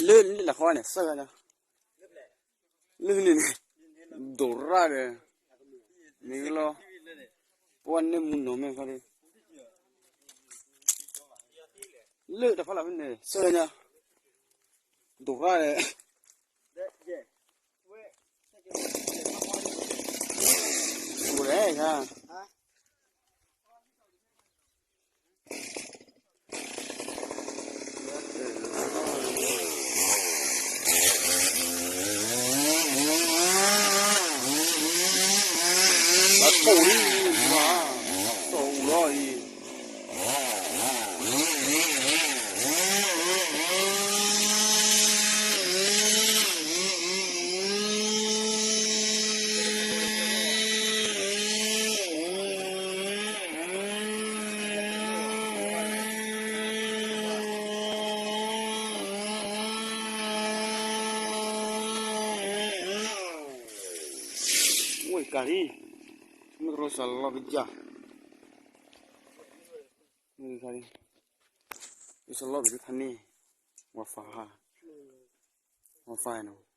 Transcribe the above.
လၢလၢတၢ်ခီန့ၣ် စၢ်ဂၤညါ, လၢန့ၣ်န့ၣ်, ဒိးရၣ်ဒီး, မ့ၢ်လီၤ, ပှၤန့ၣ်မူနီၢ်မ့ၢ်ခီဒီး, လၢတၢ်ဖီလာ်ဖဲန့ၣ် စၢ်ဂၤညါ, ဒိးရၣ်ဒီး, အိၣ်လဲၣ်ခါ လၢတိၢ်လံ, တိၢ်လီၤအံၤ, ဝဲကၤလံ, မ့ၢ်ကရိစၢလီၤပယၢ်, မ့ၢ်ကၤလံ, ကရိစၢလီၤပယၢ်ခါန့ၣ်, ဝါဖး, ဝါဖးနီၤ,